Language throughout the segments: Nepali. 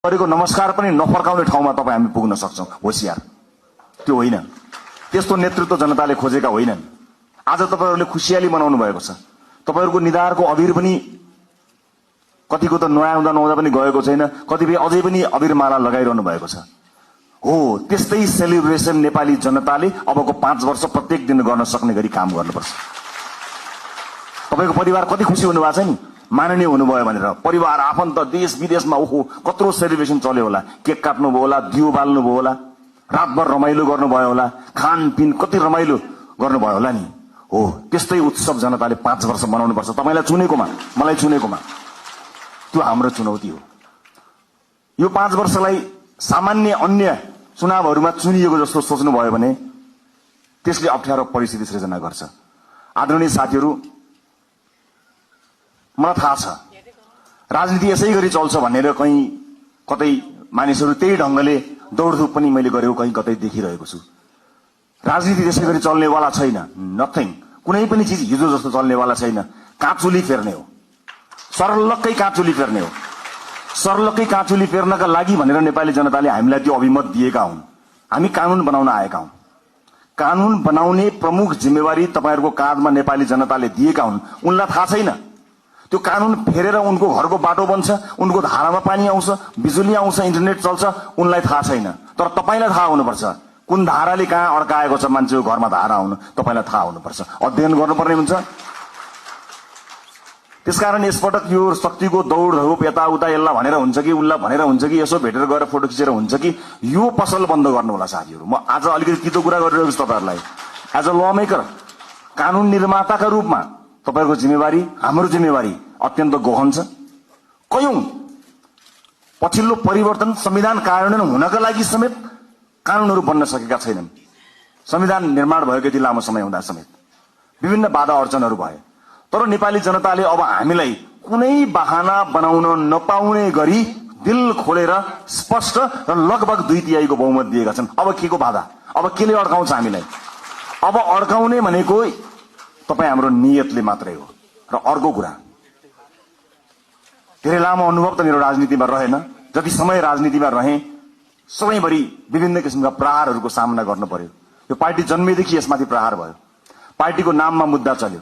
गरेको नमस्कार पनि नफर्काउने ठाउँमा तपाईँ हामी पुग्न सक्छौं। होशियार त्यो होइन, त्यस्तो नेतृत्व जनताले खोजेका होइनन्। आज तपाईहरुले खुशियाली मनाउनु भएको छ। तपाईहरुको निधारको अबिर पनि कतिको त नुहाउँदा नुहाउँदा पनि गएको छैन, कतिपय अझै पनि अबिरमाला लगाइरहनु भएको छ। हो, त्यस्तै सेलिब्रेसन नेपाली जनताले अबको 5 वर्ष प्रत्येक दिन गर्न सक्ने गरी काम गर्नुपर्छ। तपाईको परिवार कति खुशी हुनु भएको छ नि, माननीय हुनुभयो भनेर। परिवार आफन्त देश विदेशमा ओहो कत्रो सेलिब्रेसन चल्यो होला, केक काट्नु भयो होला, दियो बाल्नु भयो होला, रातभर रमाइलो गर्नुभयो होला, खानपिन कति रमाइलो गर्नुभयो होला नि। हो, त्यस्तै उत्सव जनताले 5 वर्ष मनाउनु पर्छ। तपाईलाई चुनेकोमा, मलाई चुनेकोमा त्यो हाम्रो चुनौती हो। यो 5 वर्षलाई सामान्य अन्य चुनावहरुमा चुनिएको जस्तो सोच्नु भयो भने त्यसले अप्ठ्यारो परिस्थिति सृजना गर्छ। आदरणीय साथीहरु, मलाई थाहा छ राजनीति यसै गरी चल्छ भनेर कहीं कतै मानिसहरु त्यही ढंगले दौडधुप पनि मैले गरेको कहीं कतै देखिरहेको छु। राजनीति त्यसै गरी चल्नेवाला छैन। नथिङ, कुनै पनि चीज हिजो जस्तो चल्नेवाला छैन। काँचुली फेर्ने हो, सरलक्कै काँचुली फेर्ने हो। सरलक्कै काँचुली फेर्नका लागि भनेर नेपाली जनताले हामीलाई त्यो अभिमत दिएका हुन्। हामी कानून बनाउन आएका हौं। कानून बनाउने प्रमुख जिम्मेवारी तपाईहरुको काँधमा नेपाली जनताले दिएका हुन्। उनलाई थाहा छैन त्यो कानून फेरेर उनको घरको बाटो बन्छ, उनको धारामा पानी आउँछ, बिजुली आउँछ, इन्टरनेट चल्छ, उनलाई थाहा छैन। तर तपाईलाई थाहा हुनुपर्छ कुन धाराले कहाँ अड्काएको छ मान्छेको घरमा धारा आउनु, तपाईलाई थाहा हुनुपर्छ। अध्ययन गर्नुपर्ने हुन्छ। त्यसकारण यसपटक यो शक्तिको दौडधुप यताउता यसलाई भनेर हुन्छ कि उल्ला भनेर हुन्छ कि यसो भेटेर गएर फोटो खिचेर हुन्छ कि यो पसल बन्द गर्नु होला साथीहरु। म आज अलिकति कितो कुरा गरिरहेको छु तपाईहरुलाई। एज अ ल मेकर, कानून निर्माताका रूपमा तपाईहरुको जिम्मेवारी, हाम्रो जिम्मेवारी अत्यन्त गहन छ। कयौं पछिल्लो परिवर्तन संविधान कार्यान्वयन हुनका लागि समेत कानूनहरु बन्न सकेका छैनन्। संविधान निर्माण भएको यति लामो समय हुँदा समेत विभिन्न बाधा अर्चनहरु भए। तर नेपाली जनताले अब हामीलाई कुनै बहाना बनाउन नपाउने गरी दिल खोलेर स्पष्ट र लगभग 2/3 बहुमत दिएका छन्। अब के को बाधा, अब केले अड्काउँछ हामीलाई? अब अड्काउने भनेको तपाई हाम्रो नियतले मात्रै हो। र अर्को कुरा, धेरै लामो अनुभव त मेरो राजनीतिमा रहेन। जति समय राजनीतिमा रहे सबैभरि विभिन्न किसिमका प्रहारहरूको सामना गर्न पर्यो। यो पार्टी जन्मेदेखि यसमाथि प्रहार भयो। पार्टीको नाममा मुद्दा चल्यो।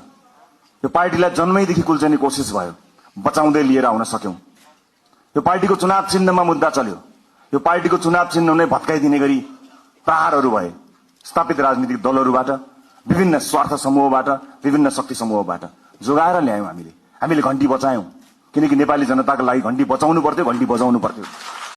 यो पार्टीलाई जन्मैदेखि कुल्चने कोसिस भयो, बचाउँदै लिएर आउन सक्यौं। यो पार्टीको चुनाव चिन्हमा मुद्दा चल्यो। यो पार्टीको चुनाव चिन्ह नै भत्काइदिने गरी प्रहारहरू भए स्थापित राजनीतिक दलहरूबाट, विभिन्न स्वार्थ समूहबाट, विभिन्न शक्ति समूहबाट जोगाएर ल्यायौं। हामीले घण्टी बचायौं, किनकि नेपाली जनताको लागि घण्टी बचाउनु पर्थ्यो, घण्टी बजाउनु पर्थ्यो।